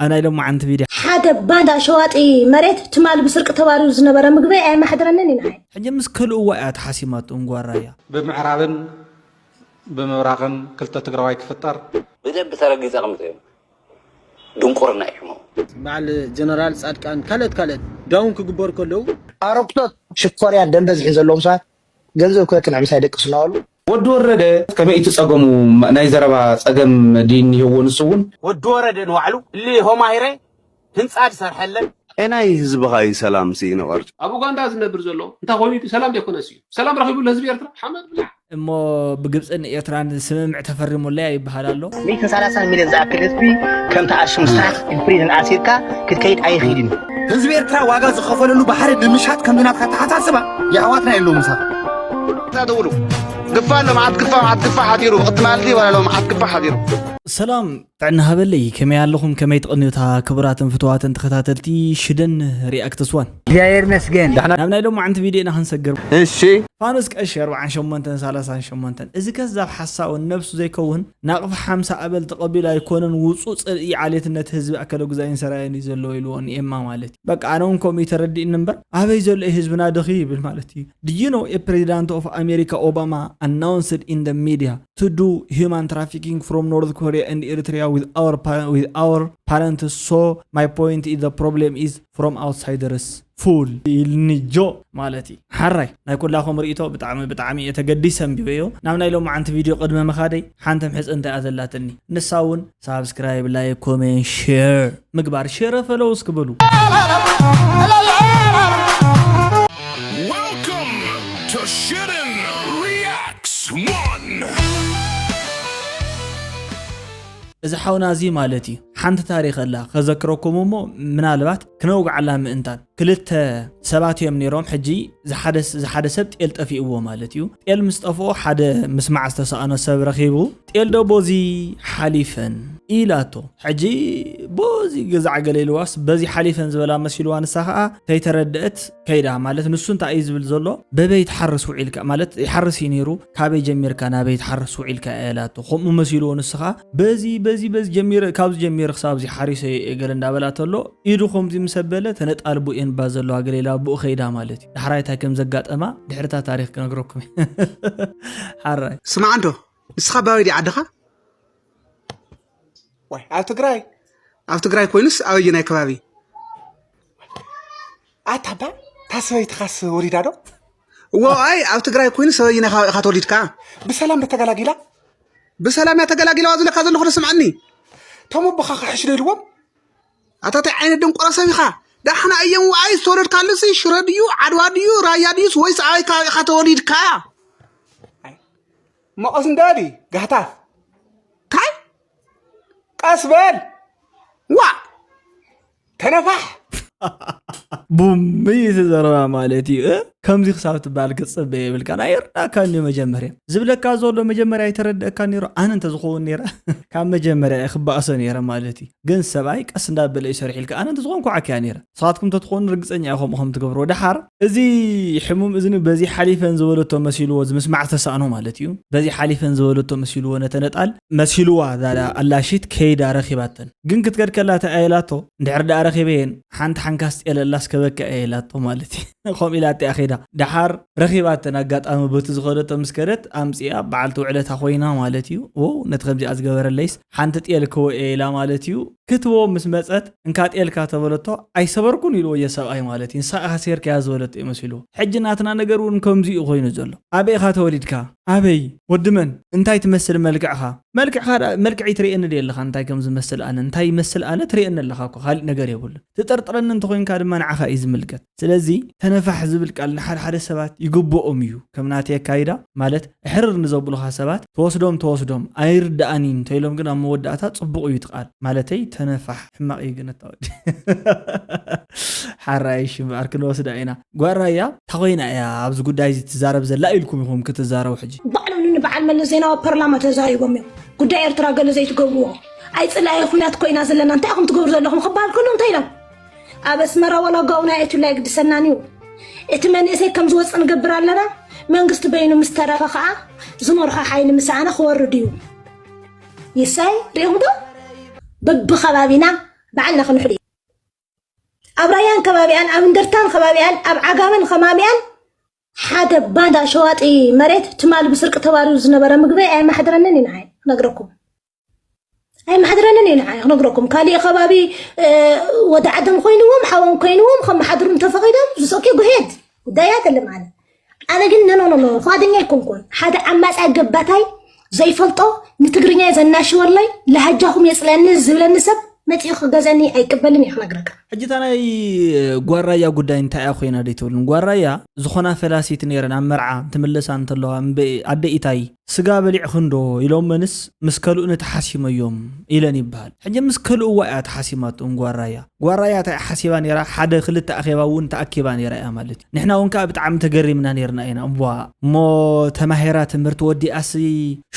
ኣብ ናይ ሎማዓንቲ ቪድዮ ሓደ ባንዳ ሸዋጢ መሬት ትማል ብስርቂ ተባሪሩ ዝነበረ ምግበይ ኣየማሕድረንን እዩ ንዓይ። ሕጂ ምስ ከልእዋ እያ ተሓሲማቶም ጓራያ። ብምዕራብን ብምብራቕን ክልተ ትግራዋይ ክፍጠር ብደንብ ተረጊጸ ቅምጥ እዮም ድንቁርና እዩ ሕማሙ። በዓል ጀነራል ፃድቃን ካልኦት ካልኦት ዳውን ክግበሩ ከለዉ ኣረክቶት ሽኮርያን ደም በዝሒ ዘለዎም ሰባት ገንዘብ ክበክን ምሳይ ደቅሱ እናበሉ ወዲ ወረደ ከመይ እቲ ጸገሙ ናይ ዘረባ ጸገም ድዩ እኒሄዎ ንሱ እውን ወዲ ወረደ ንባዕሉ እሊ ሆማሂረ ህንፃ ዝሰርሐለን ኤናይ ህዝብኻ እዩ ሰላም ስኢኑ ቀርቱ። ኣብ ኡጋንዳ ዝነብር ዘሎ እንታይ ኮይኑ ሰላም ዘይኮነስ እዩ ሰላም ረኺቡ ለህዝቢ ኤርትራ ሓመድ ብላዕ እሞ ብግብፅን ኤርትራን ስምምዕ ተፈሪሙለይ ይበሃል ኣሎ። ሚእትን ሰላሳን ሚልዮን ዝኣክል ህዝቢ ከምቲ ኣሽም ስራሕ ፕሪዝን ኣሲርካ ክትከይድ ኣይኽእልን እዩ። ህዝቢ ኤርትራ ዋጋ ዝኸፈለሉ ባሕሪ ንምሻጥ ከምዚ ናትካ ኣተሓሳስባ የሕዋትና የለዉ ምሳኻ። ተደውሉ ግፋ ኣሎ መዓት ግፋ መዓት ግፋ ሓዲሩ ብቅቲ ማለት እዩ ዋላ ኣሎ መዓት ግፋ ሓዲሩ ሰላም ጥዕና ሃበለይ ከመይ ኣለኹም ከመይ ትቕንዩታ ክቡራትን ፍትዋትን ተኸታተልቲ ሽደን ሪኣክትስ ዋን እግዚኣብሔር ይመስገን ናብ ናይ ሎማዓንቲ ቪድዮ ኢና ክንሰግር እሺ ፋኑስ ቀሺ ኣርብዓን ሸሞንተን ሰላሳን ሸሞንተን እዚ ከዛብ ሓሳውን ነብሱ ዘይከውን ናቕፋ ሓምሳ ኣበል ተቐቢሉ ኣይኮነን ውፁ ፅርኢ ዓሌትነት ህዝቢ ኣከለ ጉዛይን ሰራየን እዩ ዘለዎ ኢልዎ ንኤማ ማለት እዩ በቃ ኣነ እውን ከምኡ እዩ ተረዲእኒ እምበር ኣበይ ዘሎ እዩ ህዝብና ድኺ ይብል ማለት እዩ Do you know a president of America Obama announced in the media to do human trafficking from North Korea and Eritrea with our pa- with our parents? So my point is the problem is from outsiders. Fool ኢልኒ ጆ ማለት እዩ ሓራይ ናይ ኩላኹም ርእቶ ብጣዕሚ ብጣዕሚ እየ ተገዲሰ ኣንቢበዮ ናብ ናይ ሎማዓንቲ ቪድዮ ቅድሚ ምኻደይ ሓንቲ ምሕፅንታ እያ ዘላትኒ ንሳ እውን ሳብስክራይብ ላይክ ኮሜንት ሼር ምግባር ሸረ ፈለውስ ክበሉ Welcome to Shitten Reacts one. እዚ ሓውና እዚ ማለት እዩ ሓንቲ ታሪኽ ኣላ ከዘክረኩም እሞ ምናልባት ክነውግዓላ ምእንታን ክልተ ሰባት እዮም ነይሮም ሕጂ ዝሓደ ሰብ ጤል ጠፊእዎ ማለት እዩ ጤል ምስ ጠፍኦ ሓደ ምስማዕ ዝተሰኣኖ ሰብ ረኺቡ ጤል ዶ ቦዚ ሓሊፈን ኢላቶ ሕጂ ቦዚ ግዛዕ ገለ ኢልዋስ በዚ ሓሊፈን ዝበላ መሲልዋ ንሳ ከዓ ከይተረድአት ከይዳ ማለት ንሱ እንታይ እዩ ዝብል ዘሎ በበይ ትሓርስ ውዒልካ ማለት ይሓርስ እዩ ነይሩ ካበይ ጀሚርካ ናበይ ትሓርስ ውዒልካ እያ ኢላቶ ከምኡ መሲልዎ ንስኻ በዚ በዚ በዚ ጀሚረ ካብዚ ጀሚረ ክሳብ እዚ ሓሪሰ እየ ገለ እንዳበላ ተሎ ኢዱ ከምዚ ምስ ኣበለ ተነጣልቡ እየን ባ ዘለዋ ገለ ኢላ ብኡ ከይዳ ማለት እዩ ዳሕራይ እንታይ ከም ዘጋጠማ ድሕርታ ታሪክ ክነግረኩም እየ ሓራይ ስማዕ እንዶ ንስኻ ኣባበይ ድዩ ዓድኻ ዋይ ኣብ ትግራይ ኣብ ትግራይ ኮይኑስ ኣበየናይ ከባቢ ኣታ ባ እታ ሰበይትኻስ ወሊዳ ዶ ዋይ ኣብ ትግራይ ኮይኑስ ኣበየናይ ከባቢ ኢኻ ተወሊድካ ብሰላም ዶ ተገላጊላ ብሰላም እያ ተገላጊላ ዝብለካ ዘለኹ ዶ ስምዓኒ እቶም ኣቦኻ ክሕሽ ዶ ኢልዎም ኣታ እንታይ ዓይነት ደንቆሮ ሰብ ኢኻ ዳሕና እዮም ዋይ ዝተወለድካሉሲ ሽረ ድዩ ዓድዋ ድዩ ራያ ድዩስ ወይስ ኣበይ ከባቢ ኢኻ ተወሊድካ መቐስ እንዳዲ ጋህታፍ ታይ ቀስ በል ዋ ተነፋሕ ቡም እዩ እቲ ዘረባ ማለት እዩ እ? ከምዚ ክሳብ ትበሃል ክትፅበ የብልካን ኣይርዳእካን እዩ መጀመርያ ዝብለካ ዘሎ መጀመርያ ኣይተረድአካን ነይሩ ኣነ እንተዝኸውን ነይረ ካብ መጀመርያ እየ ክበኣሶ ነይረ ማለት እዩ ግን ሰብኣይ ቀስ እንዳበለ እዩ ሰሪሑ ኢልካ ኣነ እንተዝኾንኩ ዓክያ ነይረ ንስኻትኩም ተትኾኑ ርግፀኛ ኢኹም ከም ትገብርዎ ደሓር እዚ ሕሙም እዝኒ በዚ ሓሊፈን ዝበለቶ መሲልዎ ዝምስማዕ ዝተሳእኖ ማለት እዩ በዚ ሓሊፈን ዝበለቶ መሲልዎ ነተነጣል መሲልዋ ዛዳ ኣላሺት ከይዳ ረኺባተን ግን ክትከድከላ ተኣየላቶ እንድሕር ደኣ ረኺበየን ሓንቲ ሓንካስ ጤለላስ ከበካ እየ ኢላቶ ማለት እዩ ከምኡ ኢላ እቲኣ ኸይዳ ደሓር ረኺባተን ኣጋጣሚ በቲ ዝኸደቶ ምስ ከደት ኣምፅኣ በዓልቲ ውዕለታ ኮይና ማለት እዩ ው ነቲ ከምዚኣ ዝገበረለይስ ሓንቲ ጤል ክወ እየ ኢላ ማለት እዩ ክትቦ ምስ መጸት እንካ ጤልካ ተበለቶ ኣይሰበርኩን ኢልዎ እየ ሰብኣይ ማለት እዩ ንሳ ኢኻ ሴርካያ ዝበለቶ እዩ መሲልዎ ሕጂ ናትና ነገር እውን ከምዚ እዩ ኮይኑ ዘሎ ኣበይ ኢኻ ተወሊድካ ኣበይ ወዲ መን እንታይ ትመስል መልክዕኻ መልክዕኻ መልክዐይ ትርእየኒ ዶ ኣለኻ እንታይ ከም ዝመስል ኣነ እንታይ ይመስል ኣነ ትርእየኒ ኣለኻ እኮ ካሊእ ነገር የብሉን ትጥርጥረኒ እንተኮይንካ ድማ ንዓኻ እዩ ዝምልከት ስለዚ ተነፋሕ ዝብል ቃል ንሓደ ሓደ ሰባት ይግብኦም እዩ ከም ናተይ ኣካይዳ ማለት ሕርር ንዘብሉኻ ሰባት ተወስዶም ተወስዶም ኣይርድኣን እዩ እንተኢሎም ግን ኣብ መወዳእታ ፅቡቕ እዩ ትቃል ማለተይ ተነፋሕ ሕማቕ እዩ ግን እታወዲ ሓራይሽ እምበኣር ክንወስዳ ኢና ጓል ራያ እንታ ኮይና እያ ኣብዚ ጉዳይ እዚ ትዛረብ ዘላ ኢልኩም ኢኹም ክትዛረቡ ሕጂ ባዕሎም ንበዓል መለስ ዜናዊ ኣብ ፓርላማ ተዛሪቦም እዮም ጉዳይ ኤርትራ ገለ ዘይትገብርዎ ኣይፅላኢ ኩናት ኮይና ዘለና እንታይ ኢኹም ትገብሩ ዘለኹም ክበሃል ከሎ እንታይ ኢሎም ኣብ ኣስመራ ዋላ ጋውና የትሉ ኣይግድሰናን እዩ እቲ መንእሰይ ከም ዝወፅእ ንገብር ኣለና መንግስቲ በይኑ ምስ ተረፈ ከዓ ዝመርሖ ሓይሊ ምሰኣነ ክወርድ እዩ ይሳይ ሪኢኹም ዶ በብከባቢና ባዕልና ክንሕሉ እዩ። ኣብ ራያን ከባቢኣን፣ ኣብ እንደርታን ከባቢኣን፣ ኣብ ዓጋመን ከባቢኣን ሓደ ባንዳ ሸዋጢ መሬት ትማል ብስርቂ ተባሪሩ ዝነበረ ምግበይ ኣየመሓድረንን እዩ ንዓይ ክነግረኩም። ኣየመሓድረንን እዩ ንዓይ ክነግረኩም። ካሊእ ከባቢ ወዲ ዓደም ኮይንዎም፣ ሓዎም ኮይንዎም ከመሓድሩ እንተፈቒዶም ዝሰኪ ጉሄድ ጉዳይ ኣይደለም። ኣነ ኣነ ግን ነኖኖኖ ፋደኛ ኣይኮንኩን። ሓደ ዓማፃ ገባታይ ዘይፈልጦ ንትግርኛ ዘናሽወለይ ለሃጃኹም የፅለኒ ዝብለኒ ሰብ መፂኡ ክገዘኒ ኣይቅበልን እዩ ክነግረካ። ሕጂ እታ ናይ ጓራያ ጉዳይ እንታይ እያ ኮይና ደይ ትብልን? ጓራያ ዝኾና ፈላሲት ነይረን ኣብ መርዓ እንትምለሳ እንተለዋ እምበ ኣደ ኢታይ ስጋ በሊዕኽንዶ ኢሎመንስ ምስ ከልኡ ንተሓሲመዮም ኢለን ይበሃል። ሕጂ ምስ ከልእዋ እያ ተሓሲማቶም ጓራያ። ጓራያ እንታይ ሓሲባ ነይራ? ሓደ ክልተ ኣኼባ እውን ተኣኪባ ነይራ እያ ማለት እዩ። ንሕና እውን ከዓ ብጣዕሚ ተገሪምና ነይርና ኢና። እቧ እሞ ተማሄራ ትምህርቲ ወዲኣሲ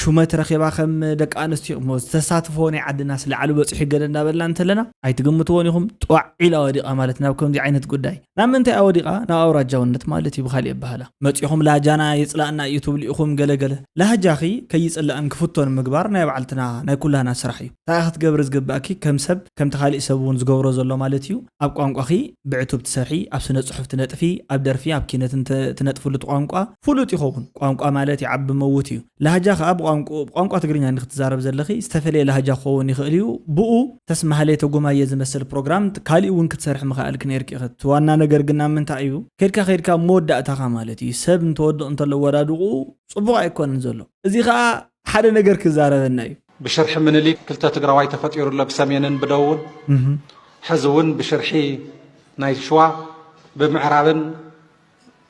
ሹመት ረኺባ ከም ደቂ ኣንስትዮ እሞ ዝተሳትፎ ናይ ዓድናስ ላዕሊ በፂሑ ገለ እንዳበልና እንተለና ኣይትግምትዎን ኢኹም። ጧዕ ኢላ ወዲቓ ማለት ናብ ከምዚ ዓይነት ጉዳይ። ናብ ምንታይ ኣወዲቓ? ናብ ኣውራጃውነት ማለት እዩ ብኻሊእ ኣበሃላ። መፂኹም ላህጃና ይፅላእና እዩ ትብሉ ኢኹም ገለገለ። ላህጃኺ ከይፅላእን ክፍቶን ምግባር ናይ ባዕልትና ናይ ኩላና ስራሕ እዩ። እንታይ ክትገብሪ ዝግባእኪ ከም ሰብ ከምቲ ካሊእ ሰብ እውን ዝገብሮ ዘሎ ማለት እዩ። ኣብ ቋንቋኺ ብዕቱብ ትሰርሒ፣ ኣብ ስነ ፅሑፍ ትነጥፊ፣ ኣብ ደርፊ ኣብ ኪነት እንተ ትነጥፍሉ እቲ ቋንቋ ፍሉጥ ይኸውን። ቋንቋ ማለት ይዓቢ መውት እዩ። ላህጃ ከዓ ብቋንቋ ብቋንቋ ትግርኛ እንዲ ክትዛረብ ዘለኺ ዝተፈለየ ላህጃ ክኸውን ይኽእል እዩ። ብኡ ተስ ማህሌተ ጉማየ ዝመስል ፕሮግራም ካሊእ እውን ክትሰርሒ ምኽኣልኪ ነይርኪ ኢኺ። እቲ ዋና ነገር ግን ናብ ምንታይ እዩ? ከድካ ከድካ መወዳእታኻ ማለት እዩ። ሰብ እንተወድቕ እንተሎ ወዳድቑ ፅቡቕ ኣይኮነን ዘሎ። እዚ ከዓ ሓደ ነገር ክዛረበና እዩ። ብሽርሒ ምንሊክ ክልተ ትግራዋይ ተፈጢሩ ኣሎ ብሰሜንን ብደቡብን። ሕዚ እውን ብሽርሒ ናይ ሽዋ ብምዕራብን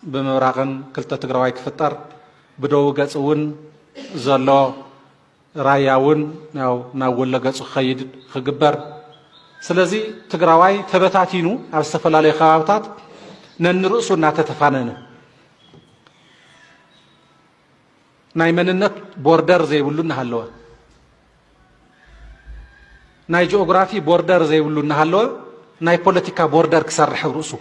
ብምብራቕን ክልተ ትግራዋይ ክፍጠር፣ ብደቡብ ገፅ እውን ዘሎ ራያ እውን ናብ ወሎ ገፁ ክኸይድ ክግበር። ስለዚ ትግራዋይ ተበታቲኑ ኣብ ዝተፈላለዩ ከባብታት ነንርእሱ እናተተፋነነ ናይ መንነት ቦርደር ዘይብሉ እናሃለወ፣ ናይ ጂኦግራፊ ቦርደር ዘይብሉ እናሃለወ ናይ ፖለቲካ ቦርደር ክሰርሕ ኣብ ርእሱ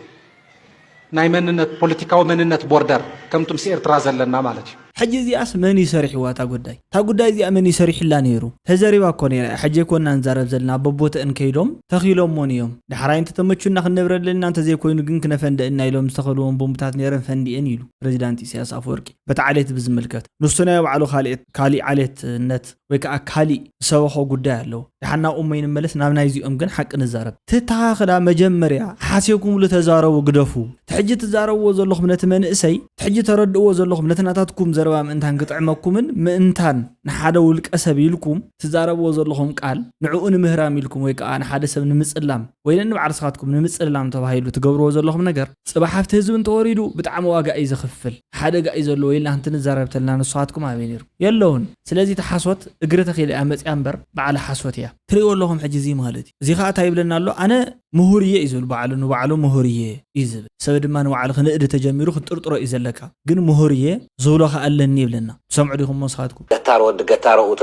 ናይ መንነት ፖለቲካዊ መንነት ቦርደር ከምቲ ምስ ኤርትራ ዘለና ማለት እዩ። ሕጂ እዚኣስ መን እዩ ሰሪሕዋ እታ ጉዳይ? እታ ጉዳይ እዚኣ መን እዩ ሰሪሕላ ነይሩ? ተዘሪባ እኮ ነይራ እያ። ሕጂ ኣይኮንና ንዛረብ ዘለና፣ በቦተእን ከይዶም ተኺሎሞን እዮም። ዳሕራይ እንተተመቹና ክንነብረለና፣ እንተዘይኮይኑ ግን ክነፈንደእና ኢሎም ዝተኸልዎም ቦምብታት ነይረን ፈንዲኤን ኢሉ ፕሬዚዳንት ኢሳያስ ኣፈወርቂ። በቲ ዓሌት ብዝምልከት ንሱ ናይ ባዕሉ ካልኤት- ካሊእ ዓሌትነት ወይ ከዓ ካሊእ ዝሰበኾ ጉዳይ ኣለዎ። ደሓን ናብኡ እሞ ይንመለስ፣ ናብ ናይዚኦም ግን ሓቂ ንዛረብ። ተተኻኽላ መጀመርያ ሓሲብኩምሉ ተዛረቡ ግደፉ። እቲ ሕጂ ትዛረብዎ ዘለኹም ነቲ መንእሰይ፣ እቲ ሕጂ ተረድእዎ ዘለኹም ነቲ ናታትኩም ዘረባ ምእንታን ክጥዕመኩምን ምእንታን ንሓደ ውልቀ ሰብ ኢልኩም ትዛረብዎ ዘለኹም ቃል ንዕኡ ንምህራም ኢልኩም ወይ ከዓ ንሓደ ሰብ ንምጽላም ወይ ነንባዕልስኻትኩም ንምጽልላም ተባሂሉ ትገብርዎ ዘለኹም ነገር ጽባሕ ኣብቲ ህዝቢ እንተወሪዱ ብጣዕሚ ዋጋ እዩ ዘኽፍል። ሓደጋ እዩ ዘለዎ ኢልና ክንትንዛረብ ተልና ንስኻትኩም ኣበይ ነይርኩም? የለውን። ስለዚ እቲ ሓሶት እግሪ ተኺላ እያ መፅያ እምበር ባዕላ ሓሶት እያ። ትሪእዎ ኣለኹም ሕጂ እዚ ማለት እዩ። እዚ ከዓ እንታይ ይብለና ኣሎ? ኣነ ምሁር እየ እዩ ዝብል ባዕሉ፣ ንባዕሉ ምሁር እየ እዩ ዝብል። ሰብ ድማ ንባዕሉ ክንእድ ተጀሚሩ ክትጥርጥሮ እዩ ዘለካ። ግን ምሁር እየ ዝብሎ ከዓ ኣለኒ ይብለና። ትሰምዑ ዲኹም ንስኻትኩም? ገታር ወዲ ገታር ኡት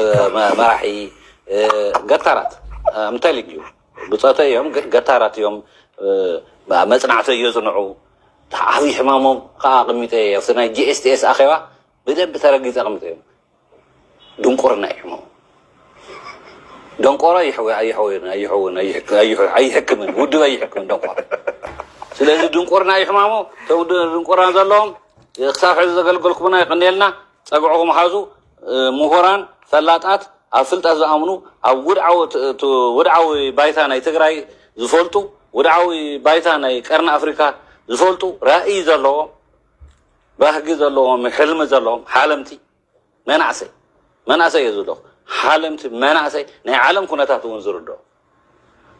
መራሒ ገታራት ምተልግ እዩ ብፆተ እዮም ግን ገታራት እዮም። መፅናዕቲ እዮ ዝንዑ ዓብዪ ሕማሞም ከዓ ኣቕሚጠ እየ ኣብቲ ናይ ጂኤስቲኤስ ኣኼባ ብደንብ ተረጊፀ ኣቕሚጠ እዮም። ድንቁርና እዩ ሕማሙ። ደንቆሮ ኣይሕክምን፣ ውድብ ኣይሕክምን ደንቆሮ። ስለዚ ድንቁርና እዩ ሕማሙ። ድንቁርና ዘለዎም ክሳብ ሕዚ ዘገልገልኩምና ይቀንየልና። ፀግዕኹም ሓዙ። ምሁራን ፈላጣት ኣብ ፍልጠት ዝኣምኑ ኣብ ውድዓዊ ባይታ ናይ ትግራይ ዝፈልጡ ውድዓዊ ባይታ ናይ ቀርኒ ኣፍሪካ ዝፈልጡ ራእይ ዘለዎም ባህጊ ዘለዎም ሕልሚ ዘለዎም ሓለምቲ መናእሰይ መናእሰይ እየ ዝብሎ ሓለምቲ መናእሰይ ናይ ዓለም ኩነታት እውን ዝርድኦ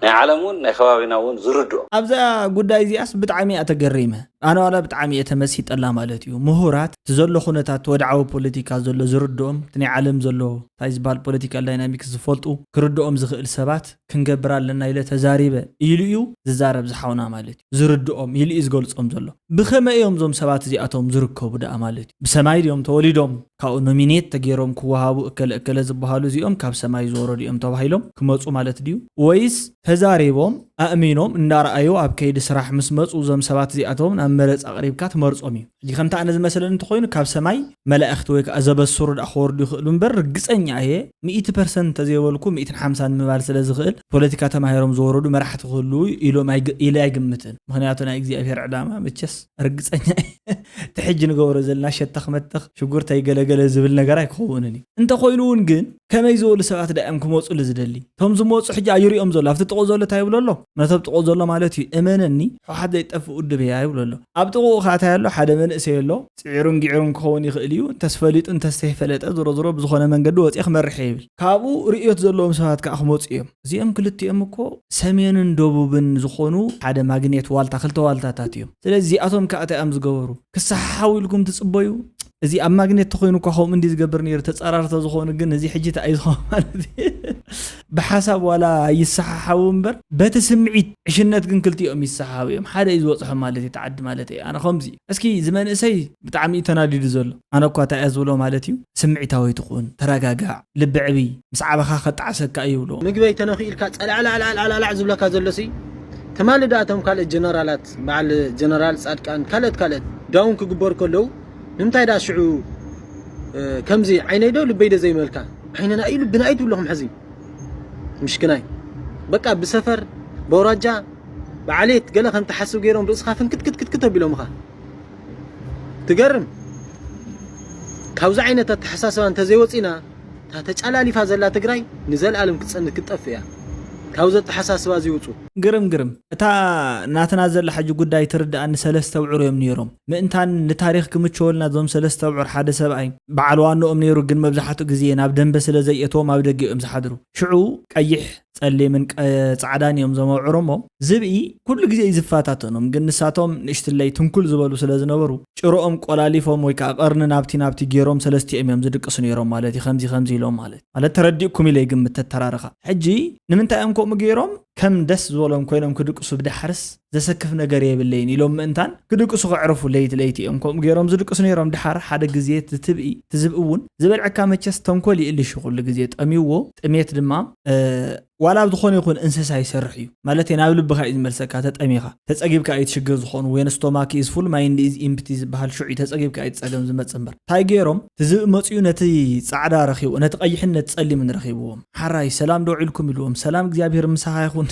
ናይ ዓለም እውን ናይ ከባቢና እውን ዝርድኦ። ኣብዛ ጉዳይ እዚኣስ ብጣዕሚ እያ ተገሪመ። ኣነ ዋላ ብጣዕሚ እየ ተመሲጠላ ማለት እዩ። ምሁራት እቲ ዘሎ ኩነታት እቲ ወድዓዊ ፖለቲካ ዘሎ ዝርድኦም እቲ ናይ ዓለም ዘሎ እንታይ ዝበሃል ፖለቲካል ዳይናሚክስ ዝፈልጡ ክርድኦም ዝኽእል ሰባት ክንገብር ኣለና ኢለ ተዛሪበ ኢሉ እዩ ዝዛረብ ዝሓውና ማለት እዩ። ዝርድኦም ኢሉ እዩ ዝገልፆም ዘሎ። ብኸመይ እዮም እዞም ሰባት እዚኣቶም ዝርከቡ ደኣ ማለት እዩ? ብሰማይ ድዮም ተወሊዶም? ካብኡ ኖሚኔት ተገይሮም ክወሃቡ እከለ እከለ ዝበሃሉ እዚኦም ካብ ሰማይ ዝወረዱ እዮም ተባሂሎም ክመፁ ማለት ድዩ? ወይስ ተዛሪቦም ኣእሚኖም እንዳረኣዩ ኣብ ከይዲ ስራሕ ምስ መፁ እዞም ሰባት እዚኣቶም ናብ መረፃ ኣቕሪብካ ትመርፆም እዩ። ሕጂ ከምቲ ኣነ ዝመሰለኒ እንተኮይኑ ካብ ሰማይ መላእኽቲ ወይ ከዓ ዘበስሩ ደኣ ክወርዱ ይኽእሉ እምበር ርግፀኛ እየ ሚእቲ ፐርሰንት እንተዘይበልኩ ሚእትን ሓምሳን ምባል ስለ ዝኽእል ፖለቲካ ተማሂሮም ዝወረዱ መራሕቲ ክህልዉ ኢሎም ኣይግ- ኢለ ኣይግምትን። ምክንያቱ ናይ እግዚኣብሔር ዕላማ መቸስ ርግፀኛ እየ። እቲ ሕጂ ንገብሮ ዘለና ሸተኽ መተኽ ሽጉር ተይገለገለ ዝብል ነገር ኣይክኸውንን እዩ። እንተኮይኑ እውን ግን ከመይ ዝበሉ ሰባት ደኣ እዮም ክመፁሉ ዝደሊ? እቶም ዝመፁ ሕጂ ኣይሪኦም ዘሎ ኣብቲ ጥቕኡ ዘሎ እንታይ ይብሎ ኣሎ? ነቶም ጥቕኡ ዘሎ ማለት እዩ። እመነኒ ሕወሓት ዘይጠፍእ ውድብ እያ ይብሎ ኣሎ። ኣብ ጥቕኡ ከዓ እንታይ ኣሎ? ሓደ መንእሰይ ኣሎ። ፅዒሩን ጊዕሩን ክኸውን ይኽእል እዩ። እንተስፈሊጡ እንተስተይፈለጠ ዝሮ ዝሮ ብዝኾነ መንገዲ ወፂአ ክመርሕ እየ ይብል። ካብኡ ርእዮት ዘለዎም ሰባት ከዓ ክመፁ እዮም። እዚኦም ክልቲኦም እኮ ሰሜንን ደቡብን ዝኾኑ ሓደ ማግኔት ዋልታ ክልተ ዋልታታት እዮም። ስለዚ እዚኣቶም ከዓ እንታይ እዮም ዝገበሩ? ክሰሓሓቡ ኢልኩም ትፅበዩ? እዚ ኣብ ማግኔት ተኮይኑ እኳ ከምኡ እንዲ ዝገብር ነይሩ ተፃራርተ ዝኾኑ ግን እዚ ሕጂ እንታይ እዩ ዝኾኑ ማለት እዩ? ብሓሳብ ዋላ ይሰሓሓቡ እምበር በቲ ስምዒት ዕሽነት ግን ክልቲኦም ይሰሓሓቡ እዮም ሓደ እዩ ዝወፅሖም ማለት እዩ ተዓዲ ማለት እዩ ኣነ ከምዚ እስኪ እዚ መንእሰይ ብጣዕሚ እዩ ተናዲዱ ዘሎ ኣነ እኳ እንታይ እያ ዝብሎ ማለት እዩ ስምዒታዊ ትኹን ተረጋጋዕ ልቢ ዕብይ ምስ ዓበኻ ከጣዕሰካ እዩ ይብሎ ምግበይ ተነኺእልካ ፀላዕላዕላዕላዕ ዝብለካ ዘሎሲ ትማሊ ዳ እቶም ካልኦት ጀነራላት በዓል ጀነራል ፃድቃን ካልኦት ካልኦት ዳውን ክግበር ከለዉ ንምንታይ ዳ ሽዑ ከምዚ ዓይነይ ዶ ልበይ ዶ ዘይመልካ ዓይነና እዩ ልብና እዩ ትብለኹም ሕዚ ምሽክናይ በቃ ብሰፈር በውራጃ ብዓሌት ገለ ከም ትሓስብ ገይሮም ርእስኻ ፍንክትክትክትክት ኣቢሎምኻ ትገርም ካብዚ ዓይነት ኣተሓሳስባ እንተዘይወፂና እታ ተጫላሊፋ ዘላ ትግራይ ንዘለኣለም ክትፀንት ክትጠፍእ እያ ካብዚ ኣተሓሳስባ እዚ ውፁ ግርም ግርም እታ ናትና ዘላ ሕጂ ጉዳይ ትርድኣኒ ሰለስተ ብዑር እዮም ነይሮም ምእንታን ንታሪኽ ክምቸወልና እዞም ሰለስተ ብዑር ሓደ ሰብኣይ በዓል ዋንኦም ነይሩ ግን መብዛሕትኡ ግዜ ናብ ደንበ ስለ ዘየእተዎም ኣብ ደገ እዮም ዝሓድሩ ሽዑ ቀይሕ ጸሊምን ጻዕዳን እዮም ዘመውዕሮሞ ዝብኢ ኩሉ ግዜ እዩ ዝፈታተኖም ግን ንሳቶም ንእሽትለይ ትንኩል ዝበሉ ስለ ዝነበሩ ጭሮኦም ቆላሊፎም ወይ ከዓ ቀርኒ ናብቲ ናብቲ ገይሮም ሰለስቲኦም እዮም ዝድቅሱ ነይሮም ማለት እዩ ከምዚ ከምዚ ኢሎም ማለት ማለት ተረዲእኩም ኢለ ይግምት ተተራርኻ ሕጂ ንምንታይ እዮም ከምኡ ገይሮም ከም ደስ ዝበሎም ኮይኖም ክድቅሱ ብድሓርስ ዘሰክፍ ነገር የብለይን ኢሎም ምእንታን ክድቅሱ ከዕርፉ ለይቲ ለይቲ እዮም ከምኡ ገይሮም ዝድቅሱ ነይሮም ድሓር ሓደ ግዜ ትትብኢ ትዝብኢ እውን ዝበልዐካ መቸስ ተንኮል ይእልሽ ኩሉ ግዜ ጠሚዎ ጥሜት ድማ ዋላ ኣብ ዝኾነ ይኹን እንስሳ ይሰርሕ እዩ ማለት ናብ ልብኻ እዩ ዝመልሰካ ተጠሚኻ ተፀጊብካ እዩ ትሽግር ዝኾኑ when stomach is full mind is empty ዝበሃል ሽዑ እዩ ተፀጊብካ እዩ ፀገም ዝመፅ እምበር እንታይ ገይሮም ትዝብኢ መፅኡ ነቲ ፃዕዳ ረኪቡ ነቲ ቀይሕን ነቲ ፀሊምን ረኪብዎም ሓራይ ሰላም ዶ ውዒልኩም ኢልዎም ሰላም እግዚኣብሔር ምሳኻ ይኹን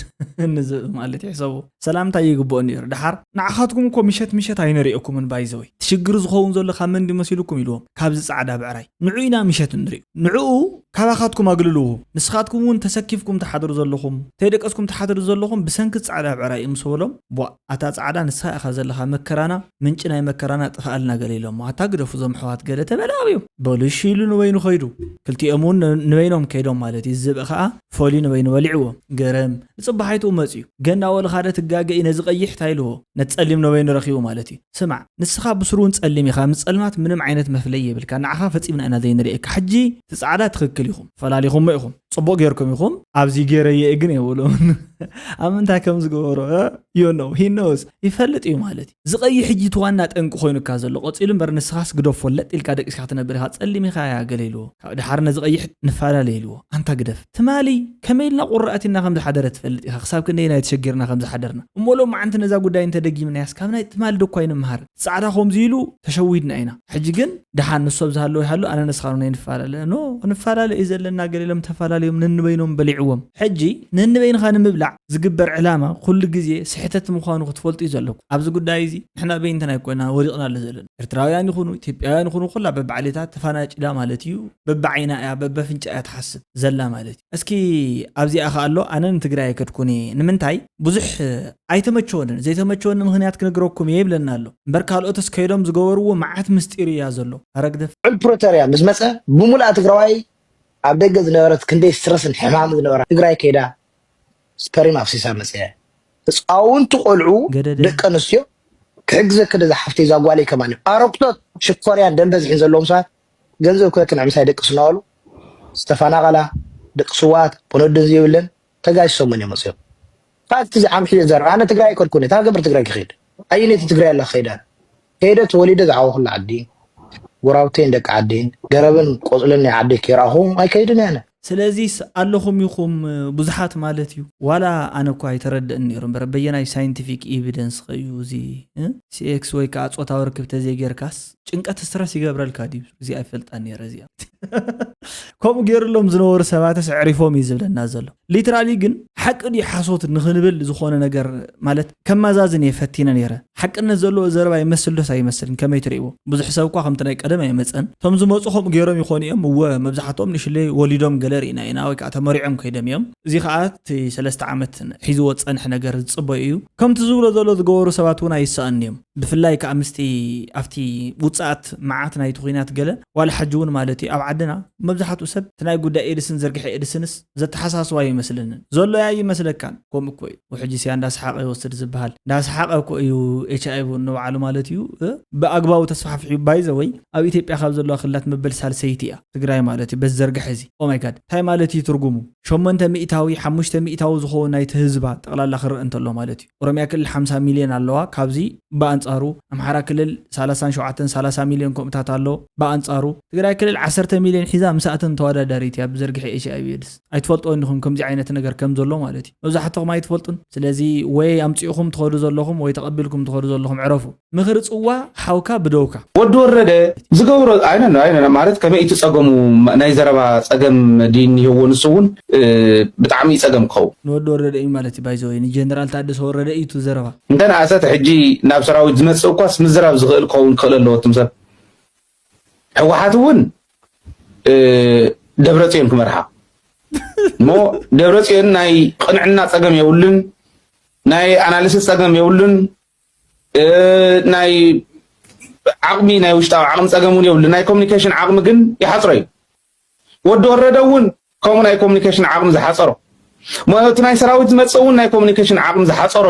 ንዝብኢ ማለት ይሕሰቡ ሰላምታ ይግብኦ ነይሩ ድሓር ንዓኻትኩም እኮ ምሸት ምሸት ኣይንሪእኩምን ባይዘወይ ትሽግር ዝኸውን ዘሎ ካብ መን ድመሲልኩም ኢልዎም ካብዚ ፃዕዳ ብዕራይ ንዑ ኢና ምሸት ንሪኦ ንዕኡ ካባኻትኩም ኣግልልዎ ንስኻትኩም እውን ተሰኪፍኩም ትሓድሩ ዘለኹም ተይደቀስኩም ትሓድሩ ዘለኹም ብሰንኪ ፃዕዳ ብዕራይ እዩ ምስ በሎም ቧእ ኣታ ፃዕዳ ንስኻ ኢኻ ዘለኻ መከራና ምንጪ ናይ መከራና ጥፍኣልና ገለ ኢሎሞ ኣታ ግደፉ እዞም ኣሕዋት ገለ ተበላብዮም በሉ እሺ ኢሉ ንበይኑ ኸይዱ ክልቲኦም እውን ንበይኖም ከይዶም ማለት እዩ ዝብኢ ኸዓ ፈልዩ ንበይኑ በሊዕዎ ገረም ንፅባሕ ኣይትኡ መፅዩ ገና ወልኻ ደ ትጋገ እዩ ነዚ ቀይሕ ታይ ኢልዎ ነቲ ፀሊም ነበይኑ ረኺቡ ማለት እዩ ስማዕ ንስኻ ብስሩ እውን ፀሊም ኢኻ ምስ ፀልማት ምንም ዓይነት መፍለይ የብልካ ንዓኻ ፈፂምና ኢና ዘይንርእየካ ሕጂ እቲ ፃዕዳ ትኽክል ኢኹም ፈላሊኹሞ ኢኹም ፅቡቅ ጌርኩም ኢኹም ኣብዚ ጌረየ ግን የብሉን ኣብ ምንታይ ከም ዝገበሮ you know he knows ይፈልጥ እዩ ማለት እዩ ዝቀይሕ ሕጂ እቲ ዋና ጠንቂ ኮይኑካ ዘሎ ቀፂሉ እምበር ንስኻስ ግደፎ ለጥ ኢልካ ደቂስካ ክትነብር ኢኻ ፀሊም ኢኻ እያ ገለ ኢልዎ ካብ ድሓር ነዚ ቀይሕ ንፈላለ ኢልዎ ኣንታ ግደፍ ትማሊ ከመይ ኢልና ቁሪ ኣቲና ከም ዝሓደረ ትፈልጥ ኢኻ ክሳብ ክንደየናይ ተሸጊርና ከም ዝሓደርና እሞ ሎማዓንቲ ነዛ ጉዳይ እንተደጊምናያስ ካብ ናይ ትማሊ ዶ እኳ ኣይንምሃር ፃዕዳ ከምዚ ኢሉ ተሸዊድና ኢና ሕጂ ግን ደሓን ንሱ ኣብ ዝሃለወ ይሃሉ ኣነ ንስኻ ኖ ይንፈላለ ኖ ክንፈላለ እዩ ዘለና ገለ ኢሎም ተፈላለዮም ነንበይኖም በሊዕዎም ሕጂ ነንበይንኻ ንምብላዕ ዝግበር ዕላማ ኩሉ ግዜ ስሕተት ምዃኑ ክትፈልጡ እዩ ዘለኩም ኣብዚ ጉዳይ እዚ ንሕና በይንትና ኣይኮና ወዲቕናሉ ዘለና ኤርትራውያን ይኹኑ ኢትዮጵያውያን ይኹኑ ኩላ በብዓሌታት ተፋናጭላ ማለት እዩ በብዓይና እያ በበፍንጫ እያ ትሓስብ ዘላ ማለት እዩ እስኪ ኣብዚኣ ከ ኣሎ ኣነ ንትግራይ ኣይከድኩን እየ ንምንታይ ብዙሕ ኣይተመቸወንን ዘይተመቸወኒ ምኽንያት ክነግረኩም እየ ይብለና ኣሎ እምበር ካልኦትስ ከይዶም ዝገበርዎ መዓት ምስጢር እያ ዘሎ ኣረግደፍ ልዑል ፕሪቶርያ ምስ መፀ ብሙሉኣ ትግራዋይ ኣብ ደገ ዝነበረት ክንደይ ስትረስን ሕማምን ዝነበራ ትግራይ ከይዳ ስፐሪም ኣፍሲሳ መፅያ ህፃውንቲ ቆልዑ ደቂ ኣንስትዮ ክሕግዘኪ ዶ ዝሓፍተይ እዛ ጓለይ ከማን እዮም ኣረግቶት ሽኮርያን ደም በዝሒን ዘለዎም ሰባት ገንዘብ ክበክን ዕምሳይ ደቂ ስናበሉ ዝተፈናቐላ ደቂ ስዋኣት ፖነድን ዘይብለን ተጋይሶምን እዮም መፅዮም ፋክት እዚ ዓምሒ ዘር ኣነ ትግራይ ኣይከድኩን እታ ገበር ትግራይ ክኸይድ ኣየነይቲ ትግራይ ኣላ ክኸይዳ ከይደ ተወሊደ ዝዓወኹላ ዓዲ ጎራብተይን ደቂ ዓደይን ገረብን ቆፅልን ናይ ዓደይ ከይረኣኹ ኣይከይድን እየ ኣነ። ስለዚስ ኣለኹም ኢኹም ብዙሓት ማለት እዩ። ዋላ ኣነ እኳ ኣይተረድእን ነይሩ እምበር በየናይ ሳይንቲፊክ ኤቪደንስ ኸዩ እዚ እ? ሲ ኤክስ ወይ ከዓ ፆታዊ ርክብ ተዘይጌርካስ ጭንቀት ስትረስ ይገብረልካ ድዩ? እዚ ኣይፈልጣን ነይረ እዚኣ። ከምኡ ገይሩሎም ዝነበሩ ሰባትስ ኣዕሪፎም እዩ ዝብለና ዘሎ። ሊትራሊ ግን ሓቂ ድዩ ሓሶት ንክንብል ዝኾነ ነገር ማለት ከማዛዝን እየ ፈቲነ ነይረ። ሓቅነት ዘለዎ ዘረባ ይመስል ዶስ ኣይመስልን? ከመይ ትርእይዎ? ብዙሕ ሰብ እኳ ከምቲ ናይ ቀደም ኣይመፀን። እቶም ዝመፁ ከምኡ ገይሮም ይኾኑ እዮም። እወ መብዛሕትኦም ንሽለይ ወሊዶም ገለ ርኢና ኢና ወይ ከዓ ተመሪዖም ከይዶም እዮም። እዚ ከዓ እቲ ሰለስተ ዓመት ሒዝዎ ዝፀንሐ ነገር ዝፅበዩ እዩ። ከምቲ ዝብሎ ዘሎ ዝገበሩ ሰባት እውን ኣይሰኣን እዮም። ብፍላይ ከዓ ምስቲ ኣብቲ ውፅኣት መዓት ናይቲ ኩናት ገለ ዋላ ሕጂ እውን ማለት እዩ ኣብ ዓድና መብዛሕትኡ ሰብ እቲ ናይ ጉዳይ ኤድስን ዘርግሐ ኤድስንስ ዘተሓሳስባ ይመስለንን ዘሎ እያ ይመስለካን። ከምኡ እኮ እዩ። ውሕጂ ሲያ እንዳሰሓቀ ይወስድ ዝበሃል እንዳሰሓቀ እኮ እዩ ኤች ኣይ ቪ ንባዕሉ ማለት እዩ እ? ብኣግባቡ ተስፋሕፊሑ ባይዘ ወይ ኣብ ኢትዮጵያ ካብ ዘለዋ ክልላት መበል ሳልሰይቲ እያ ትግራይ ማለት እዩ በዚ ዘርግሐ እዚ። ኦማይ ጋድ እንታይ ማለት እዩ ትርጉሙ? ሸሞንተ ሚእታዊ ሓሙሽተ ሚእታዊ ዝኸውን ናይቲ ህዝባ ጠቕላላ ክረአ እንተሎ ማለት እዩ። ኦሮሚያ ክልል ሓምሳ ሚልዮን ኣለዋ። ካብዚ ብኣንጻሩ ኣምሓራ ክልል ሰላሳን ሸውዓተን ሰላሳ ሚልዮን ከምኡታት ኣሎ። ብኣንጻሩ ትግራይ ክልል ዓሰርተ ሚልዮን ሒዛ ምስኣተን ተወዳዳሪት እያ ብዘርግሐ ኤች ኣይ ቪ ኤድስ። ኣይትፈልጥዎን ኢኹም ከምዚ ዓይነት ነገር ከም ዘሎ ማለት እዩ። መብዛሕትኹም ኣይትፈልጡን። ስለዚ ወይ ኣምጺእኹም ትኸዱ ዘለኹም ወይ ተቐቢልኩም ትኸዱ ዘለኹም ዕረፉ። ምኽሪ ጽዋ ሓውካ ብደውካ። ወዲ ወረደ ዝገብሮ ኣይነ ኣይነ ማለት ከመይ እቲ ጸገሙ ናይ ዘረባ ጸገም ድዩ እኒሄዎ ንሱ እውን እ፣ ብጣዕሚ እዩ ጸገም ክኸውን። ንወዲ ወረደ እዩ ማለት እዩ ባይዘወይ ንጀነራል ታደሰ ወረደ እዩ እቲ ዘረባ። እንተ ንኣሰት ሕጂ ናብ ሰራዊት ዝመጽእ እኳስ ምዝራብ ዝኽእል ክኸውን ክኽእል ኣለዎ እትም ሰብ። ህወሓት እውን እ፣ ደብረጽዮን ክመርሓ እሞ ደብረጽዮን ናይ ቅንዕና ጸገም የብሉን፣ ናይ ኣናሊሲስ ጸገም የብሉን፣ እ፣ ናይ ዓቕሚ ናይ ውሽጣዊ ዓቕሚ ጸገም እውን የብሉን። ናይ ኮሚኒኬሽን ዓቕሚ ግን ይሓጽሮ እዩ። ወዲ ወረደ እውን ከምኡ ናይ ኮሚኒኬሽን ዓቕሚ ዝሓጸሮ እሞ እቲ ናይ ሰራዊት ዝመጽእ እውን ናይ ኮሚኒኬሽን ዓቕሚ ዝሓጸሮ።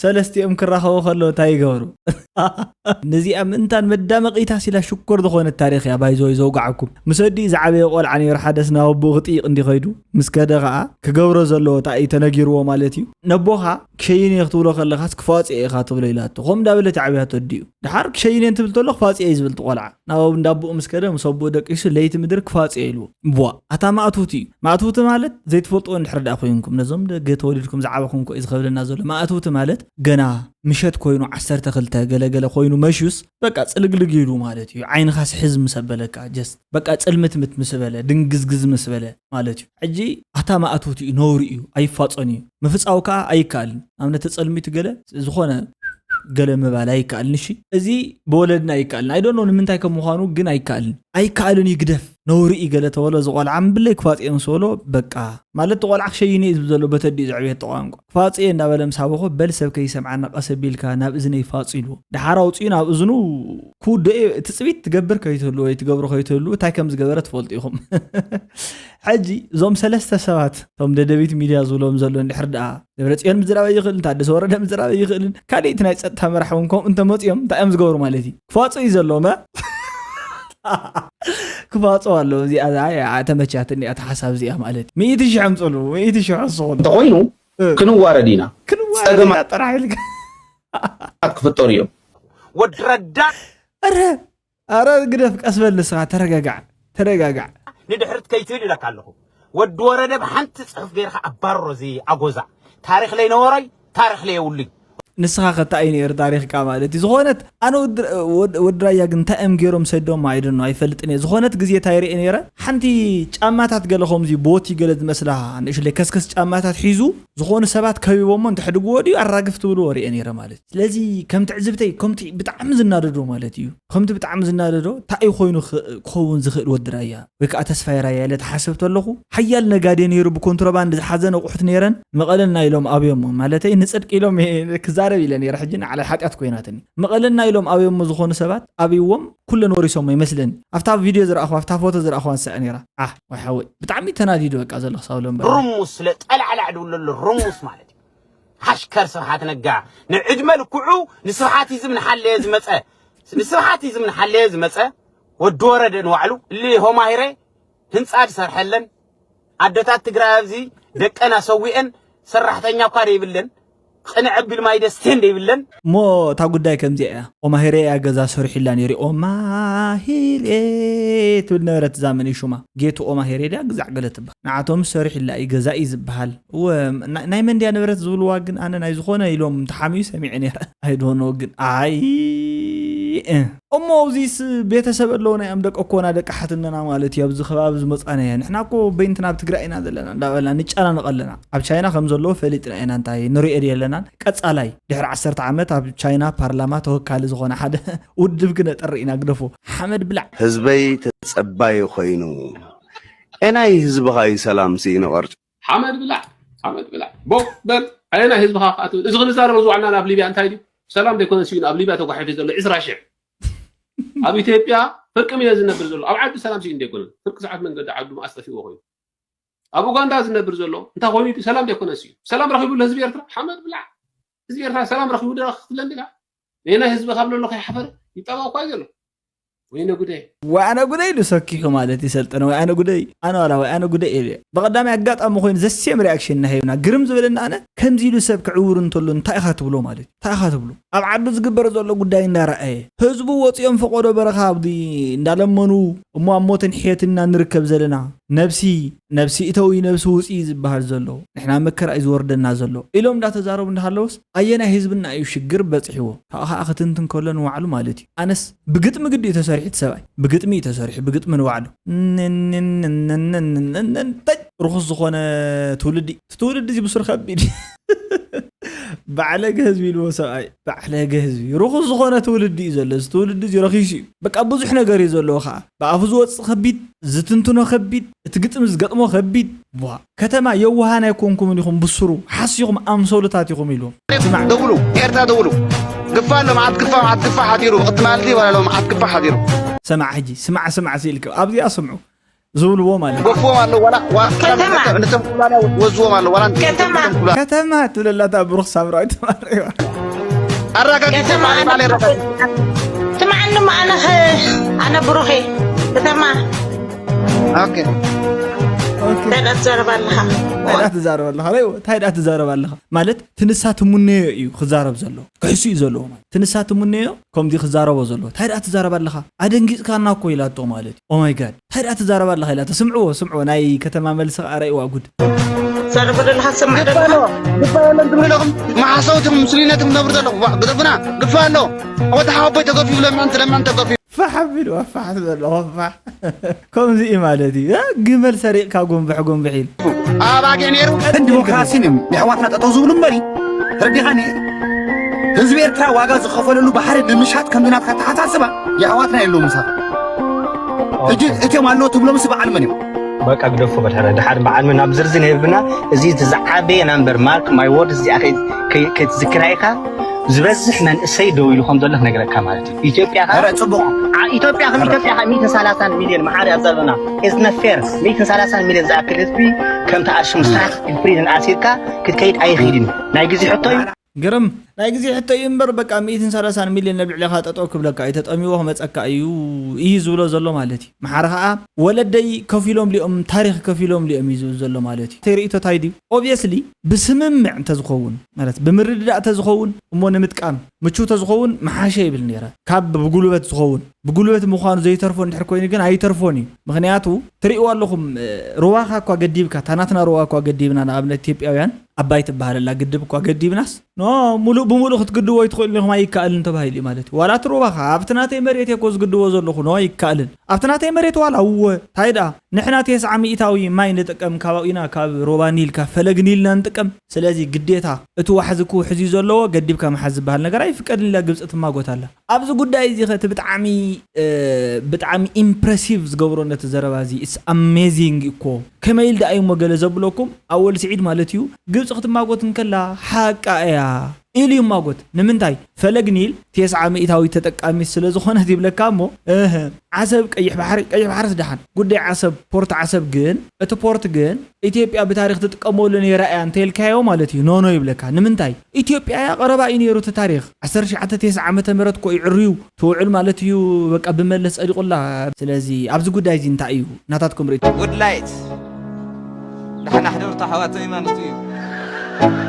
ሰለስቲኦም ክራኸቡ ከለዉ እንታይ ይገብሩ? ነዚኣ ምእንታን መዳመቂታ ሲላ ሽኮር ዝኾነት ታሪኽ እያ ባይዞይ ዘውጋዓኩም። ምስ ኣዲኡ ዝዓበየ ቆልዓ ነይሩ ሓደስ ናብ ኣቦኡ ክጥይቕ እንዲ ኸይዱ ምስ ከደ ኸዓ ክገብሮ ዘለዎ እንታይ እዩ ተነጊርዎ ማለት እዩ። ነቦኻ ክሸይን እየ ክትብሎ ከለኻስ ክፋፅየ ኢኻ ትብሎ ኢላቶ። ከምኡ እንዳበለት ዓብያቶ ኣዲኡ። ድሓር ክሸይን እየ እንትብል ተሎ ክፋፅየ እዩ ዝብል እቲ ቆልዓ። ናብ እንዳቦኡ ምስ ከደ ምስ ኣቦኡ ደቂሱ ለይቲ ምድሪ ክፋፅየ ኢልዎ። ቧ ኣታ ማእትውቲ እዩ። ማእትውቲ ማለት ዘይትፈልጥዎ እንድሕር ደኣ ኮይንኩም ነዞም ደገ ተወሊድኩም ዝዓበኹም ኮ እዩ ዝኸብለና ዘሎ። ማእትውቲ ማለት ገና ምሸት ኮይኑ ዓሰርተ ክልተ ገለገለ ኮይኑ መሽዩስ በቃ ፅልግልግ ኢሉ ማለት እዩ። ዓይንኻስ ሕዝ ምስ ኣበለካ ጀስት በቃ ፅልምትምት ምስ በለ ድንግዝግዝ ምስ በለ ማለት እዩ። ሕጂ ኣታ ማእትውቲ እዩ ነውሪ እዩ ኣይፋፀን እዩ። ምፍፃው ከዓ ኣይከኣልን። ኣብነት ተፀልሚቱ ገለ ዝኾነ ገለ ምባል ኣይከኣልን። እሺ እዚ ብወለድና ኣይከኣልን። ኣይዶኖ ንምንታይ ከም ምዃኑ ግን ኣይከኣልን። ኣይከኣልን እዩ ግደፍ ነውሪ እዩ ገለ ተበሎ ዝቆልዓ ምብለይ ክፋፅየ ምስ በሎ በቃ ማለት ቆልዓ ክሸይን እዩ ዝብል ዘሎ በተዲኡ ዘዕብየት ቋንቋ ክፋፅየ እንዳበለ ምስ ሃበኮ በል ሰብ ከይሰምዓና ቀስ ኣቢልካ ናብ እዝነይ ፋፂ ኢልዎ። ድሓር ኣውፅኡ ናብ እዝኑ ክውደኦ ትፅቢት ትገብር ከይትህሉ ወይ ትገብሮ ከይትህሉ እንታይ ከም ዝገበረ ትፈልጡ ኢኹም። ሕጂ እዞም ሰለስተ ሰባት እቶም ደደቢት ሚድያ ዝብሎም ዘሎ እንድሕር ደኣ ደብረፅዮን ምዝራብ ኣይኽእልን፣ ታደሰ ወረደ ምዝራብ ኣይኽእልን፣ ካልእ እቲ ናይ ፀጥታ መራሕ እውን ከምኡ እንተመፅኦም እንታይ እዮም ዝገብሩ ማለት እዩ? ክፋፁ እዩ ዘለዎም እ? ክፋፁ ኣለዎ። እዚኣ እያ ተመቻትኒ እያ ሓሳብ እዚኣ ማለት እዩ። ሚእቲ ሽሕ ኣምፅሉ፣ ሚእቲ ሽሕ ኣስኹም። እንተኾይኑ ክንዋረድ ኢና። ክንዋረድ ጸገማት ኢና ጥራሕ ኢልካ ክፍጠሩ እዮም። ወድረዳ ኧረ ኧረ ግደፍ፣ ቀስ በል ንስኻ፣ ተረጋጋዕ፣ ተረጋጋዕ። ንድሕርት ከይትብል ኢለካ ኣለኹ። ወዲ ወረደ ብሓንቲ ፅሑፍ ገይርካ ኣባርሮ እዚ ኣጎዛ። ታሪክ ለይነበሮይ ታሪክ ለየብሉይ። ንስኻ ከታ እዩ ነይሩ ታሪኽካ ማለት እዩ። ዝኾነት ኣነ ወዲ- ወድ- ወዲ ራያ ግን እንታይ እዮም ገይሮም ሰዶም ኣይደኖ ኣይፈልጥን እየ። ዝኾነት ግዜ እንታይ ርኤ ነይረ ሓንቲ ጫማታት ገለ ከምዚ ቦቲ ገለ ዝመስላ ንእሽለይ ከስከስ ጫማታት ሒዙ ዝኾኑ ሰባት ከቢቦሞ እንተሕድግዎ ድዩ ኣራግፍ ትብልዎ ርኤ ነይረ ማለት እዩ። ስለዚ ከም ትዕዝብተይ ከምቲ ብጣዕሚ ዝናደዶ ማለት እዩ ከምቲ ብጣዕሚ ዝናደዶ እንታይ እዩ ኮይኑ ክኸውን ዝኽእል ወዲ ራያ ወይ ከዓ ተስፋይ ራያ ኢለ ተሓሰብ ተለኹ ሓያል ነጋዴ ነይሩ ብኮንትሮባንድ ዝሓዘን ኣቑሑት ነይረን መቐለና ኢሎም ኣብዮሞ ማለተይ ንፅድቂ ኢሎም ክዛረብ ኢለ ነይረ ሕጂ ንዓለ ሓጢኣት ኮይናትኒ መቐለና ኢሎም ኣብዮሞ ዝኾኑ ሰባት ኣብይዎም ኩለን ወሪሶሞ ይመስለኒ ኣብታ ቪድዮ ዝረኣኹ ኣብታ ፎቶ ዝረኣኹዋ ንስዐ ነይራ ዓሕ ወይ ሓወይ ብጣዕሚ ተናዲዱ በቃ ዘሎ ክሳብ ሎም ርሙስ ስለ ጠላዕላዕ ድብሎ ኣሎ ርሙስ ማለት እዩ ሓሽከር ስብሓት ነጋ ንዕድመ ልክዑ ንስብሓት ይዝም ንሓለየ ዝመፀ ንስብሓት ይዝም ንሓለየ ዝመፀ ወዲ ወረደ ንባዕሉ እሊ ሆማሂረ ህንፃ ዝሰርሐለን ኣደታት ትግራይ ኣብዚ ደቀን ኣሰዊአን ሰራሕተኛ እኳ ዘይብለን ቅንዕ ኣቢል ማይ ደስተ እንደይብለን። እሞ እታ ጉዳይ ከምዚኣ እያ። ኦማሄሬ እያ ገዛ ሰሪሒላ ነይሩ። ኦማሄሬ ትብል ነበረት እዛ መን እዩ ሹማ? ጌቱ ኦማሄሬ ድያ ግዛዕ ገለ ትበሃል። ንዓቶም ሰሪሒላ እዩ ገዛ እዩ ዝበሃል። እወ፣ ና-፣ ናይ መን ድያ ንብረት ዝብልዋ ግን ኣነ ናይ ዝኾነ ኢሎም ተሓምዩ ሰሚዐ ነይረ። ኣይድሆኖ ግን ኣይ፣ እ። እሞ እዚስ ቤተሰብ ኣለዎ ናይ ኣም ደቂ እኮና ደቂ ሓትነና ማለት እዩ። ኣብዚ ከባቢ ዝመጻና እያ። ንሕና እኮ በይንትና ኣብ ትግራይ ኢና ዘለና እንዳበልና ንጨናነቕ ኣለና። ኣብ ቻይና ከም ዘለዎ ፈሊጥና ኢና እንታይ ንሪኦ ድየ ኣለናን። ቀጻላይ ድሕሪ ዓሰርተ ዓመት ኣብ ቻይና ፓርላማ ተወካሊ ዝኾነ ሓደ ውድብ ክነጥሪ ኢና ግደፎ። ሓመድ ብላዕ። ህዝበይ ተጸባዩ ኮይኑ ኤናይ ህዝብኻ እዩ ሰላም ስኢኑ ቐርጩ። ሓመድ ብላዕ፣ ሓመድ ብላዕ። ቦ በል ኣየናይ ህዝብኻ ከኣ ትብል። እዚ ክንዛረብ ዝዋዕልና ናብ ሊብያ እንታይ ድዩ? ሰላም ደይኮነ ስኢኑ ኣብ ሊብያ ተጓሒፉ ዘሎ ዕስራ ሽሕ። ኣብ ኢትዮጵያ ፍርቂ ሚለ ዝነብር ዘሎ ኣብ ዓዱ ሰላም ስኢኑ ደይኮነ። ፍርቂ ሰዓት መንገዲ ዓዱ መኣስ ጠፊእዎ ኮይኑ። ኣብ ኡጋንዳ ዝነብር ዘሎ እንታይ ኮይኑ ድዩ? ሰላም ደይኮነ ስኢኑ። ሰላም ረኺቡሉ ህዝቢ ኤርትራ ሓመድ ብላዕ። ህዝቢ ኤርትራ ሰላም ረኺቡ ዶ ክትብለኒ ኢኻ? ነየናይ ህዝቢ ካብ ለሎ ከይሓፈረ ይጣባእ እኳ እዩ ዘሎ። ወይነ ጉደይ። ወኣነ ጉደይ ኢሉ ሰኪሑ ማለት እዩ ሰልጠነ። ወኣነ ጉደይ፣ ኣነ ዋላ ወኣነ ጉደይ ኢሉ። ብቐዳማይ ኣጋጣሚ ኮይኑ ዘሴም ሪያክሽን እናሂብና ግርም ዝበለና ኣነ ከምዚ ኢሉ ሰብ ክዕውር እንተሎ እንታይ ኢኻ ትብሎ ማለት እዩ? እንታይ ኢኻ ትብሎ? ኣብ ዓዱ ዝግበር ዘሎ ጉዳይ እናረኣየ ህዝቡ ወፂኦም ፈቆዶ በረኻ ኣብዚ እንዳለመኑ እሞ ኣብ ሞትን ሕየትን ኢና ንርከብ ዘለና። ነብሲ፣ ነብሲ እተዊ ነብሲ ውፂ ዝበሃል ዘሎ። ንሕና መከራ እዩ ዝወርደና ዘሎ። ኢሎም እንዳተዛረቡ እንዳሃለውስ ኣየናይ ህዝብና እዩ ሽግር በፂሕዎ? ካብኡ ከዓ ክትንትን ከሎ ንባዕሉ ማለት እዩ። ኣነስ ብግጥሚ ግዲ እዩ ተሰሪሑ እቲ ሰብኣይ። ብግጥሚ እዩ ተሰሪሑ፣ ብግጥሚ ንባዕሉ። ነነነነነነነነይ ርኹስ ዝኾነ ትውልዲ። እቲ ትውልዲ እዚ ብሱር ከቢድ እዩ። ባዕለገ ህዝቢ ኢልዎ ሰብኣይ። ባዕለገ ህዝቢ። ርኹስ ዝኾነ ትውልዲ እዩ ዘሎ። እዚ ትውልዲ እዚ ረኺሱ እዩ። በቃ ብዙሕ ነገር እዩ ዘለዎ ከዓ። ብኣፉ ዝወፅእ ከቢድ፣ ዝትንትኖ ከቢድ፣ እቲ ግጥሚ ዝገጥሞ ከቢድ። ዋ፣ ከተማ የዋሃን ኣይኮንኩምን ኢኹም ብስሩ። ሓሲኹም ኣምሰሉታት ኢኹም ኢልዎም። ስማዕ። ደውሉ፣ ኤርትራ ደውሉ። ግፋ ኣሎ፣ መዓት ግፋ፣ መዓት ግፋ ሓዲሩ። ብቕቲ ማልዲ ወላ ኣሎ፣ መዓት ግፋ ሓዲሩ። ስማዕ ሕጂ፣ ስማዕ፣ ስማዕ ሲልክ። ኣብዚኣ ስምዑ። ዝብልዎ ማለት እዩ። ገፍዎም ኣሎ፣ ዋላ፣ ዋላ ከተማ። ንተም-፣ ንተንኩላና ወዝዎም ኣሎ፣ ዋላ ንተም-፣ ከተማ። ንተንኩላ-። ከተማ ትብለላታ ብሩኽ ሳምራዊት ማርያም። ኣረጋጊጽ ከተማ ባሌ፣ ባሌ ኣረጋጊጽ። ስምዓኒ እሞ ኣነ ኸ-፣ ኣነ ብሩኽ እየ። ከተማ። ኦኬ። ኦኬ። እንታይ ደኣ ትዛረብ ኣለኻ? እንታይ ደኣ ትዛረብ ኣለኻ? ሪእዎ፣ እንታይ ደኣ ትዛረብ ኣለኻ? ማለት፣ ትንሳ ትሙነዮ እዩ ክዛረብ ዘለዎ። ክሕሱ እዩ ዘለዎ ማለት። ትንሳ ትሙነዮ ከምዚ ክዛረቦ ዘለዎ። እንታይ ደኣ ትዛረብ ኣለኻ? ኣደንጊጽካና እኮ ኢላቶ ማለት እዩ። ኦ ማይ ጋድ። እንታይ ደኣ ትዛረብ ኣለኻ ኢላቶ። ስምዕዎ፣ ስምዕዎ። ናይ ከተማ መልሲ ኸኣ ረእይዋ ጉድ። ትዛረብ ዘለኻ ትሰምዕ ግፋ ኣለኻ? ኣሎ፣ ግፋ የለን ትብሉ ኣለኹም። መሓሰውትኹም ምስሉይነትኩም ትነብሩ ዘለኹም። ዋ፣ ግደፉና። ግፋ ኣሎ። ወዲ ሓወቦይ ተገፊፉ ለማን ትለማን ተገፊፉ። ፋሕ ኣቢሉ ፋሕ ዝበሎ ፋሕ። ከምዚ እዩ ማለት እዩ። እ? ግመል ሰሪቕካ ጎንብሕ ጎንብሕ ኢሉ። ኣባጊዕ ነይሩ። ግን ዲሞክራሲን እዮም የሕዋትና ጠጠው ዝብሉ እምበሪ። ተረዲኻኒ? ህዝቢ ኤርትራ ዋጋ ዝኸፈለሉ ባሕሪ ንምሻጥ ከምዚ ናትካ ኣተሓሳስባ የሕዋትና የለዉ ምሳኻ። ሕጂ እቲኦም ኣለዉ ትብሎም ሲ በዓል መን እዮም? በቃ ግደፎ በድሕረ። ድሓር በዓል መን ናብ ዝርዝር ነይርብና። እዚ እቲ ዝዓበየ ናምበር ማርክ ማይ ወርድ እዚኣ ከይ-፣ ከይ-፣ ከይትዝክራ ኢኻ። ዝበዝሕ መንእሰይ ደው ኢሉ ከም ዘሎ ክነግረካ ማለት እዩ። ኢትዮጵያ ኸኣ ኧረ ጽቡቕ። ዓ-፣ ኢትዮጵያ ከም ኧረ። ኢትዮጵያ ኸኣ ሚእትን ሰላሳን ሚልዮን መዓር እያ ዘለና። It's not fair። ሚእትን ሰላሳን ሚልዮን ዝኣክል ህዝቢ ከም ተኣሽሙ ስትራክቸር ፕሪዝን ኣሲርካ ክትከይድ ኣይኽእልን እዩ። ናይ ግዜ ሕቶ እዩ። ግርም። ናይ ግዜ ሕቶ እዩ እምበር በቃ ሚእትን ሰላሳን ሚልዮን ኣብ ልዕሌኻ ጠጠው ክብለካ እዩ። ተጠሚዎ ክመጸካ እዩ፣ እዩ ዝብሎ ዘሎ ማለት እዩ። መሓሪ ኸኣ ወለደይ ከፊሎም ሊኦም፣ ታሪኽ ከፊሎም ሊኦም እዩ ዝብል ዘሎ ማለት እዩ። እቲ ርእይቶ ታይ ድዩ? ኦብቪየስሊ ብስምምዕ እንተዝኸውን፣ ማለት ብምርድዳእ እንተዝኸውን፣ እሞ ንምጥቃም ምቹው እንተዝኸውን ምሓሸ ይብል ነይረ። ካብ ብጉልበት ዝኸውን፣ ብጉልበት ምዃኑ ዘይተርፎ እንድሕር ኮይኑ ግን ኣይተርፎን እዩ። ምኽንያቱ ትርእይዎ ኣለኹም፣ እ፣ ሩባኻ እኳ ገዲብካ፣ እታ ናትና ሩባ እኳ ገዲብና፣ ንኣብነት ኢትዮጵያውያን ኣባይ ትበሃል ኣላ ግድብ እኳ ገዲብናስ፣ ኖ፣ ሙሉእ ብሙሉእ ክትግድቦ ኣይትኽእሉን ኢኹም፣ ኣይከኣልን ተባሂሉ እዩ ማለት እዩ። ዋላ እቲ ሩባኻ ኣብቲ ናተይ መሬት እየ እኮ ዝግድቦ ዘለኹ፣ ኖ፣ ኣይከኣልን። ኣብቲ ናተይ መሬት ዋላ፣ እወ፣ እንታይ ደኣ፣ ንሕና ተስዓ ሚእታዊ ማይ ንጥቀም፣ ካብ ኣብኡ ኢና፣ ካብ ሩባ ኒል፣ ካብ ፈለግ ኒል ኢና ንጥቀም። ስለዚ ግዴታ እቲ ዋሕዚ ክውሕዝ እዩ ዘለዎ፣ ገዲብካ ምሓዝ ዝበሃል ነገር ኣይፍቀድን ኢላ ግብጺ ትማጎት ኣላ። ኣብዚ ጉዳይ እዚ ኸ እቲ ብጣዕሚ፣ እ፣ ብጣዕሚ ኢምፕረሲቭ ዝገብሮ ነቲ ዘረባ እዚ፣ it's amazing እኮ። ከመይ ኢሉ ደኣ እዩ እሞ ገለ ዘብለኩም? ኣወል ስዒድ ማለት እዩ፣ ግብጺ ክትማጎት እንከላ ሓቃ እያ ኢሉ ይማጎት። ንምንታይ? ፈለግ ኒል ተስዓ ሚእታዊት ተጠቃሚት ስለ ዝኾነት ይብለካ እሞ፣ እህ፣ ዓሰብ ቀይሕ ባሕሪ፣ ቀይሕ ባሕርስ ደሓን። ጉዳይ ዓሰብ፣ ፖርት ዓሰብ ግን፣ እቲ ፖርት ግን ኢትዮጵያ ብታሪኽ ትጥቀመሉ ነይራ እያ እንተ ኢልካዮ ማለት እዩ፣ ኖ ኖ ይብለካ። ንምንታይ? ኢትዮጵያ እያ ቀረባ እዩ ነይሩ እቲ ታሪኽ። ዓሰርተ ትሽዓተ ተስዓ ዓመተ ምህረት እኮ እዩ ዕርዩ ትውዕል ማለት እዩ፣ በቃ ብመለስ ጸዲቑላ። ስለዚ ኣብዚ ጉዳይ እዚ እንታይ እዩ ናታትኩም ርእይቶ? ጉድ ላይት። ደሓን ኣሕደሩ ኣሕዋተይ ማለት እዩ።